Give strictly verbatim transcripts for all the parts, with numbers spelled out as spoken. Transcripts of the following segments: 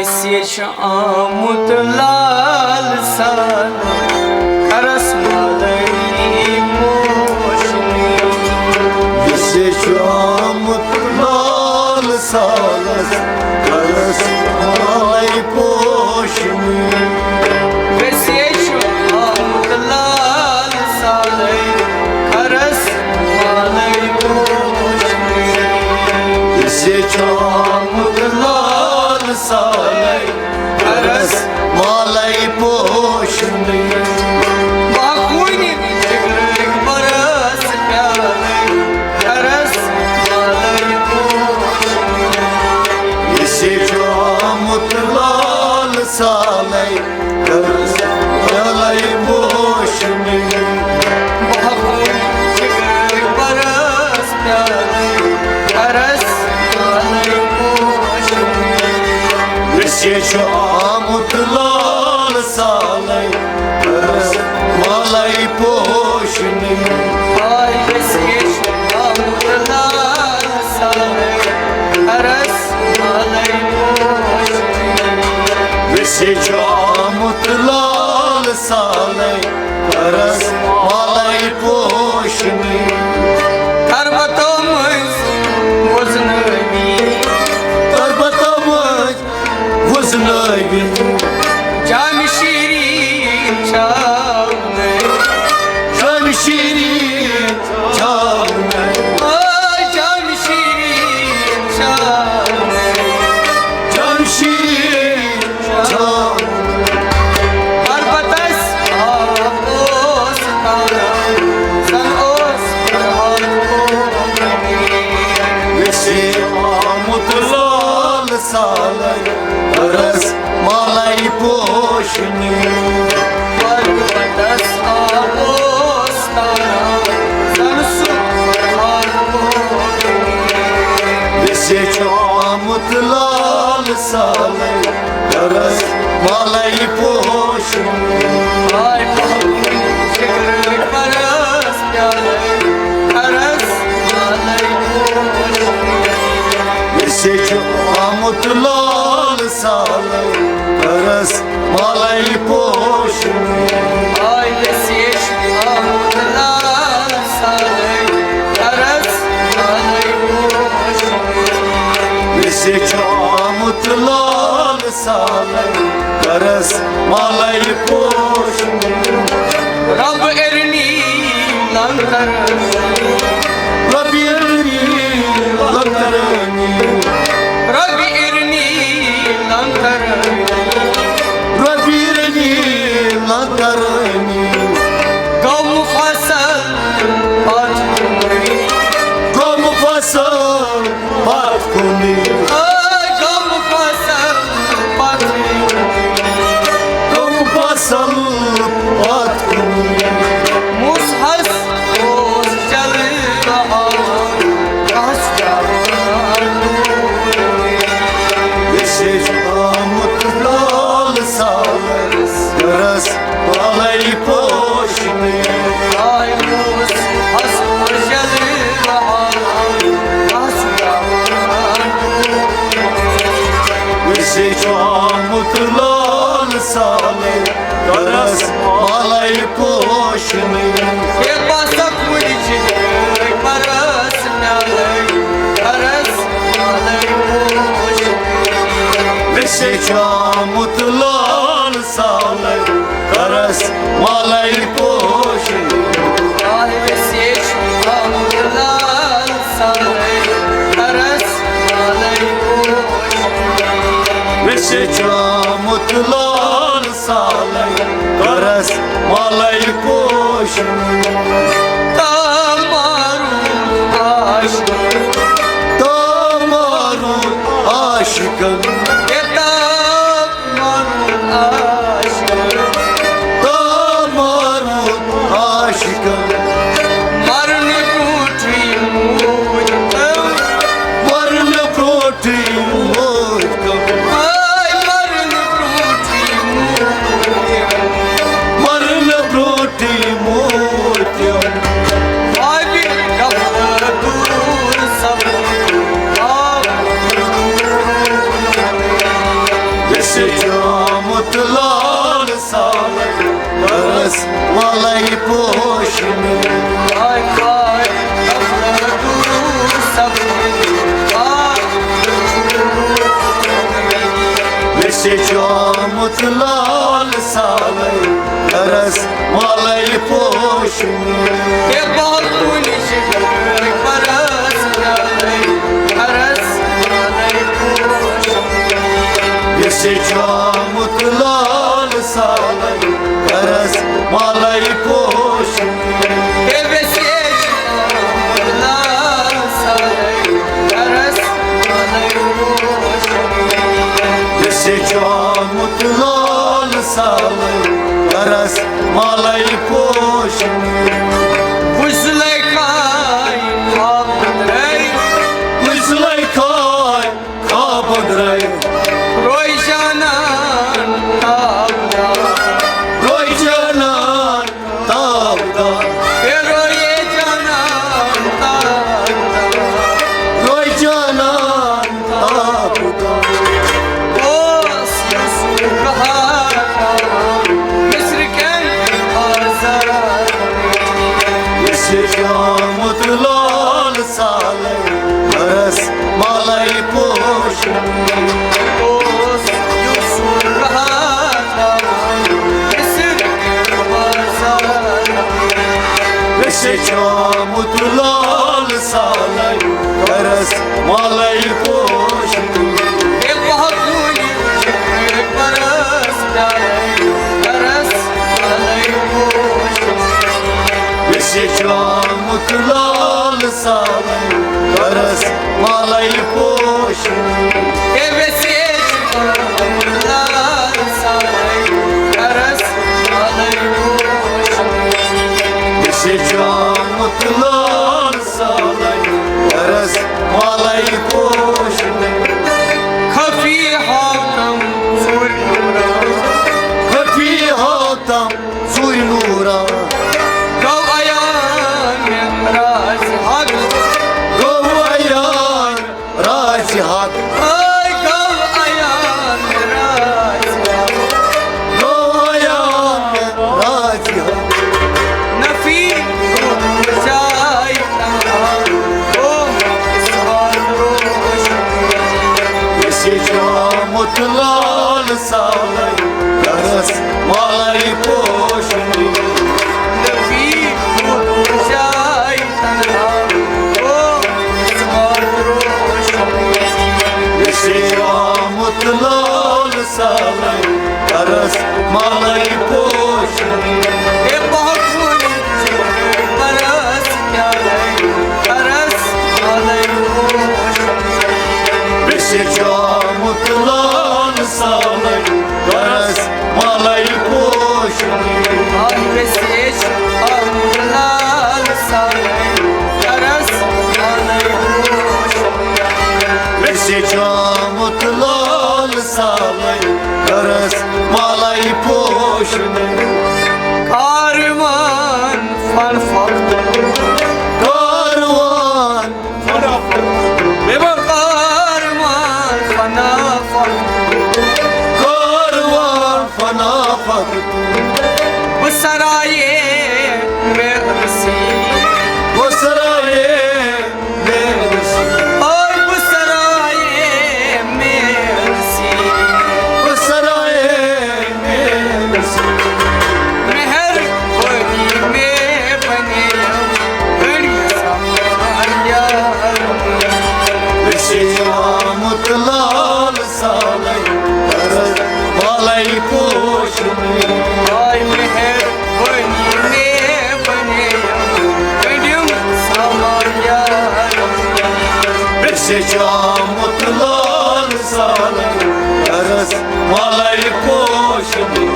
یہِ چھُ آمُت لال سال، کرس مالے پوشنہِ۔ یہِ چھُ آمُت لال سالس، کرس مالے پوشنہِ۔ ویسے چھُ آمُت لال سالے، کرس مالے پوشنہِ۔ ویسے چھُ آمُت لال سالے، کرس مالے پوشنہِ۔ باغوٗنہِ جگرٕکۍ برس پیالے، کرس مالے پوشنہِ۔ یہِ چھُ آمُت لال سالے، کرس مالے پوشنہِ۔ باغوٗنہِ جگرٕکۍ برس پیالے، کرس مالے پوشنہِ۔ ویسے چھُ آمُت لال سالے، کرس مالے پوشنہِ۔ آے ویسے چھُ آمُت لال سالے، کرس مالے پوشنہِ۔ ویسے چھُ آمُت لال سالے، کرس مالے پوشنہِ۔ تربتو مٔنٛزۍ وُزنٲوی، تربتو مٔنٛزۍ وُزنٲوِتھ۔ جامہِ شیٖریٖن چھاونَے، جامہِ شیٖریٖن چھاونَے۔ آے جامہِ شیٖریٖن چھاونَے، جامہِ شیٖریٖن چھاونَے۔ پربتس آب اوس تاران، زن اوس فرحان۔ ویسے آمُت لال سالے، کرس مالے پوشنہِ۔ پربتس آب اوس تاران، زن سُہ فرحان۔ ویسے چھُ آمُت لال سالے، کرس مالے پوشنہِ۔ آے پھۄلوٕنۍ جگرٕکۍ برس پیالے، کرس مالے پوشنہِ۔ ویسے چھُ آمُت لال سالے، کرس مالے پوشنہِ۔ آے ویسے چھُ آمُت لال سالے، کرس مالے پوشنہِ۔ ویسے چھُ آمُت لال سالے، کرس مالے پوشنہِ۔ رب ارنی لنکر، رب ارنی لنکر، رب ارنی لنکر، رب ارنی لنکر۔ گوٚو مفصل پتھ کُنُے، گوٚو مفصل پتھ کُنُے۔ آے گوٚو مفصل پتھ کُنُے، گوٚو مفصل پتھ کُنُے۔ موسیٰ ہس اوس جلوٕ ہاوان، کس کیٛاہ وَنہٕ۔ ویسے چھُ آمُت لال سالس، کرس مالے پوشنہِ۔ آے موسیٰ ہس اوس جلوٕ ہاوان، کس کیٛاہ وَنہٕ۔ ویسے چھُ آمُت لال سالے، کرس مالے پوشنہِ۔ ہے باسا کُلۍ جگرٕکۍ برس پیالے، کرس مالے پوشنہِ۔ ویسے چھُ آمُت لال سالے، کرس مالے پوشنہِ۔ آے ویسے چھُ آمُت لال سالے، کرس مالے پوشنہِ۔ ویسے چھُ آمُت لال سالے، کرس مالے پوشنہِ۔ تامارو عاشق، تامارو عاشقن۔ ہے تامارو عاشق، تامارو عاشقن۔ مرنہٕ برونٛٹھٕے موٗدۍ تِم، مرنہٕ برونٛٹھٕے موٗدۍ تِم۔ ہاے مرنہٕ برونٛٹھٕے موٗدۍ تِم، مرنہٕ برونٛٹھٕے موٗدۍ تِم۔ آبِ غفلت دوٗر سپُد، آب لال سالے، کٔرٕس مالے پوشنی۔ آے خار افلاطون سبزی، آ مےٚ چھُ چومُت لال سالے، کٔرٕس مالے پوشنی۔ اے بہت کُنہِ جگہ پرس پیالے، کٔرٕس مالے پوشنی۔ مےٚ چھُ چومُت لال سالے، کٔرٕس مالے پوشنی۔ اے ویسے چومُت لال سالے، کٔرٕس مالے پوشنی۔ مےٚ چھُ چومُت لال سالے، کٔرٕس مالے پوشنی۔ وُچھ زُلیخایہِ خواب أنٛدرے، وُچھ زُلیخایہِ خواب أنٛدرے۔ روے جانان تابدار، روے جانان تابدار۔ اے روے جانان تابدار، روے جانان تابدار۔ اوس یوسف گہار مصر کٮ۪ن بازارن۔ یہِ چھُ چومُت لال سالے، کٔرٕس مالے پوشنی۔ اوس یوسف گہار مصر کٮ۪ن بازارن۔ مےٚ چھُ چومُت لال سالے، کٔرٕس مالے پوشنی۔ اے بہت کُنہِ جگہ پرس پیالے، کٔرٕس مالے پوشنی۔ مےٚ چھُ چومُت لال سالے، کٔرٕس مالے پوشنی۔ اے ویسے چومُت لال سالے، کٔرٕس مالے پوشنی۔ مےٚ چھُ چومُت لال سالے، کٔرٕس مالے پوشنی۔ خفی حاتم ژوٗرِ نوٗرا، خفی حاتم ژوٗرِ نوٗرا۔ گوٚو عیان مےٚ راز حق، گوٚو عیان راز حق۔ اے گوٚو عیان مےٚ راز حق، گوٚو عیان مےٚ راز حق۔ نفی روح جاے تنہا، او اسحاق روشنی۔ یہِ چھُ چومُت لال سالے، کٔرٕس مالے پوشنی۔ نفی روح جاے تنہا، او اسحاق روشنی۔ مےٚ چھُ چومُت لال سالے، کٔرٕس مالے پوشنی۔ اے بہت کُنہِ جگہ پرس پیالے، کٔرٕس مالے پوشنی۔ مےٚ چھُ چومُت لال سالے، کٔرٕس مالے پوشنی۔ آے ویسے چومُت لال سالے، کٔرٕس مالے پوشنی۔ مےٚ چھُ چومُت لال سالے، کٔرٕس مالے پوشنی۔ کاروان فن فختو، کاروان فن فختو، کاروان فن فختو، کاروان فن فختو۔ بہٕ سرایے مےٚ ٲسی، بہٕ سرایے مےٚ ٲسی۔ اوے بہٕ سرایے مےٚ ٲسی، بہٕ سرایے مےٚ ٲسی۔ مہربٲنی مےٚ بنیو گٔنڈۍ سمار یار۔ مےٚ چھُ آمُت لال سالے، کٔرٕس مالے پوشنی۔ آے مہربٲنی مےٚ بنیو گٔنڈۍ سمار یار۔ مےٚ چھُ آمُت لال سالے، کٔرٕس مالے پوشنی۔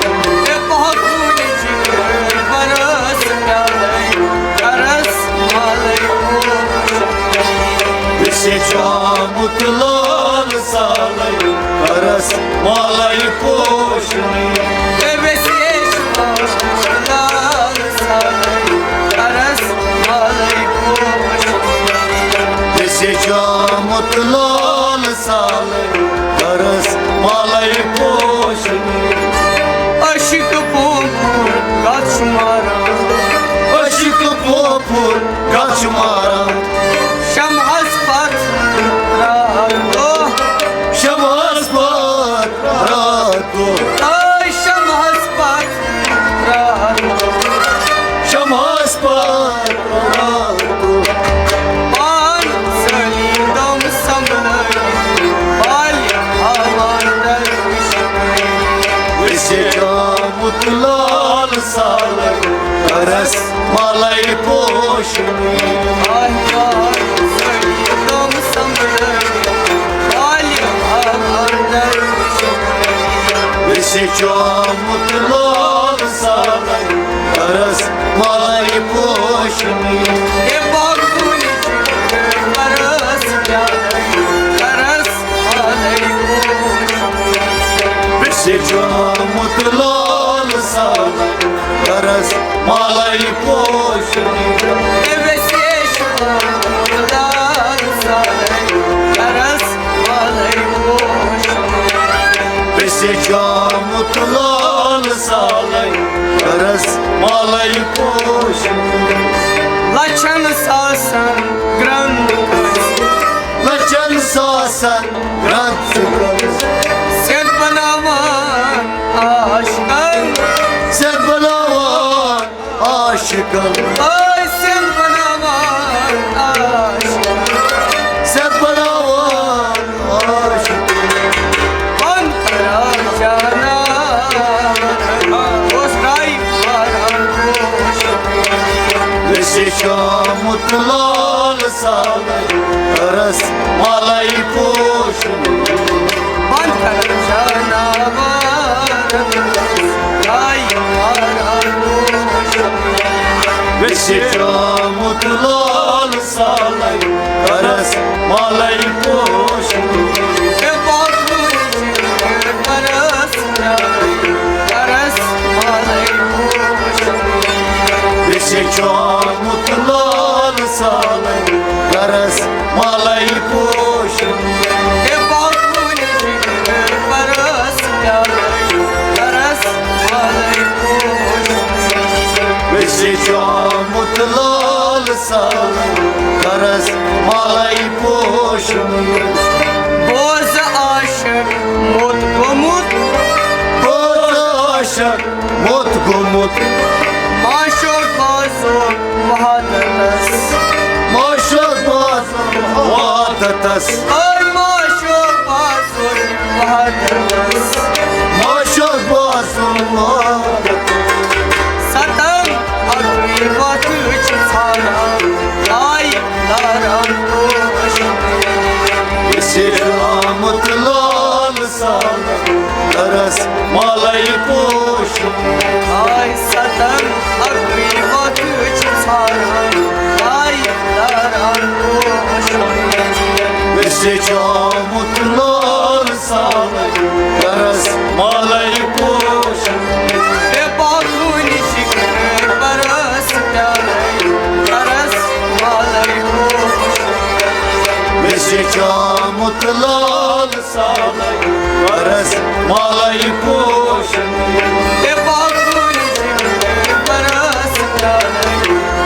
اے بہت کُنہِ جگہ پرس پیالے، کٔرٕس مالے پوشنی۔ مےٚ چھُ آمُت لال سالے، کٔرٕس مالے پوشنی۔ اے ویسے چومُت لال سالے، کٔرٕس مالے پوشنی۔ مےٚ چھُ آمُت لال سالے، کٔرٕس مالے پوشنی۔ ژےٚ چومُت لول سالے، کرس مالے پوشنی۔ اے باغ کُلۍ چھِ کرس پیالے، کرس مالے پوشنی۔ ژےٚ چومُت لول سالے، کرس مالے پوشنی۔ اے ویسے چھُ لول سالے، کرس مالے پوشنی۔ ژےٚ چومُت لول سالے، کرس مالے پوشنی۔ لچھن ساسن گرٛنٛد کٔرۍ، لچھن ساسن گرٛنٛد کٔرۍ، سیٚد بناوان عاشقن، سیٚد بناوان عاشقن۔ ٲسۍ سیٚد بناوان عاشقن۔ سیٚد بناوان عاشقن۔ پن کران جاناوارن۔ اوس راے واران گوش۔ أسۍ چھِ آمُت لال سالے، کرس مالے پوشنی۔ بند کر جاناوار، آئی مارا گوش۔ أسۍ چھِ آمُت لال سالے، کرس مالے پوشنی۔ اے باغ کُلۍ چھِ کرس پیالے، کرس مالے پوشنی۔ أسۍ چھِ آمُت لال سالے، کرس مالے پوشنی۔ اے باغ کُلۍ چھِ کرس پیالے، کرس مالے پوشنی۔ أسۍ چھِ آمُت لال سالے، کرس مالے پوشنی۔ بوز عاشق موت گوٚمُت، بوز عاشق موت گوٚمُت۔ معشوق بازو وحدتس، معشوق بازو وحدتس۔ اے معشوق بازو وحدتس، معشوق بازو وحدتس۔ ستم اکوی وقت چھِ ژھانڈان، آئی لاران پوش۔ أسۍ چھِ آمُت لال سالے، کرس مالے پوشنی۔ آے ستم اکوی وقت چھِ ژھانڈان، آے داران پوش۔ أسۍ چھِ آمُت لال سالے، کرس مالے پوشنی۔ اے پاکوٗنہِ چھِ کرس پیالے، کرس مالے پوشنی۔ أسۍ چھِ آمُت لال سالے، کرس مالے پوشنی۔ اے پاکوٗنہِ چھِ کرس پیالے،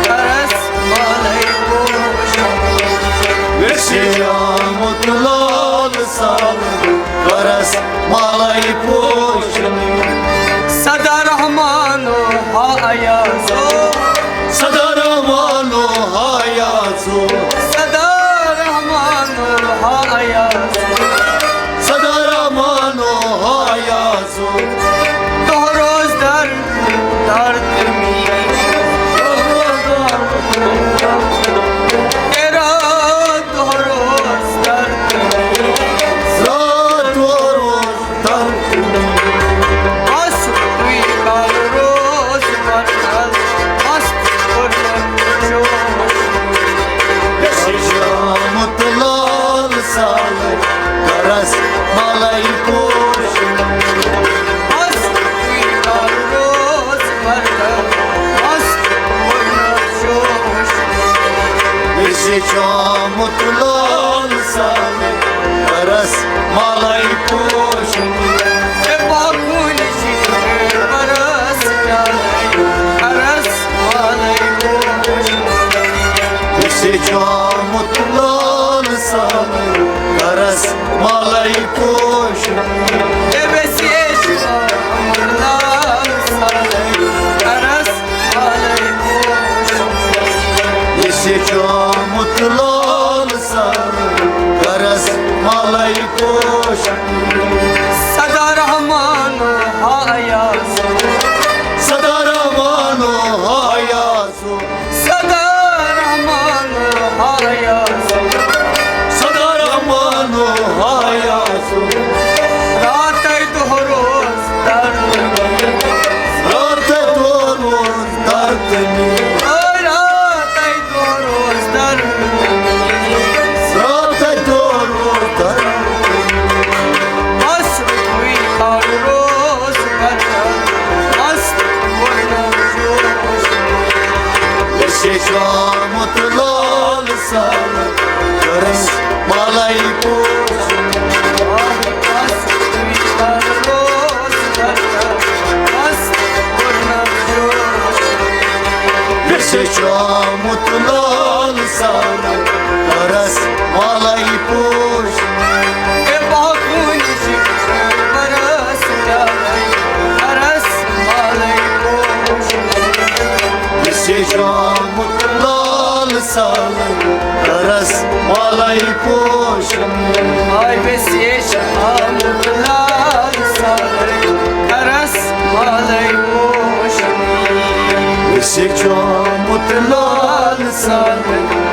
کرس مالے پوشنی۔ أسۍ چھِ آمُت لال سالے، کرس مالے پوشنی۔ سدا رحمانو ہا ایازو، سدا رحمانو ہا ایازو، سدا رحمانو ہا ایازو، سدا رحمانو ہا ایازو۔ دۄہ روز در، در تمی، دۄہ روز در، تیرا دۄہ روز در تمی۔ رات دۄہ روز در تمی۔ بس تُے کر روز مرکز، بس کوٚر مےٚ جوش۔ أسۍ چھِ آمُت لال سالے، کرس مالے پوشنی۔ بس تُے کر روز مرکز، بس کوٚر مےٚ جوش۔ أسۍ چھِ آمُت لال سالے، کرس مالے پوشنی۔ اے پاکوٗنہِ چھِ کرس پیالے، کرس مالے پوشنی۔ أسۍ چھِ آمُت لال سالے، کرس مالے پوشنی۔ اے ویسے چھِ آمُت لال سالے، کرس مالے پوشنی۔ أسۍ چھِ آمُت لال سالے، کرس مالے پوشنی۔ سدا رحمانو ہا ایازو، سدا رحمانو ہا ایازو، سدا رحمانو ہا ایازو، سدا رحمانو ہا ایازو۔ راتَے دۄہ روز چومُت لال سالن، کرس مالے پوش۔ اے باغونٕچ برس پیالے، کرس مالے پوش۔ أسۍ چھِ آمُت لال سالن، کرس مالے پوش۔ آے ویسے چھِ آمُت لال سالن، کرس مالے پوش۔ أسۍ چھِ آمُت لال سالن،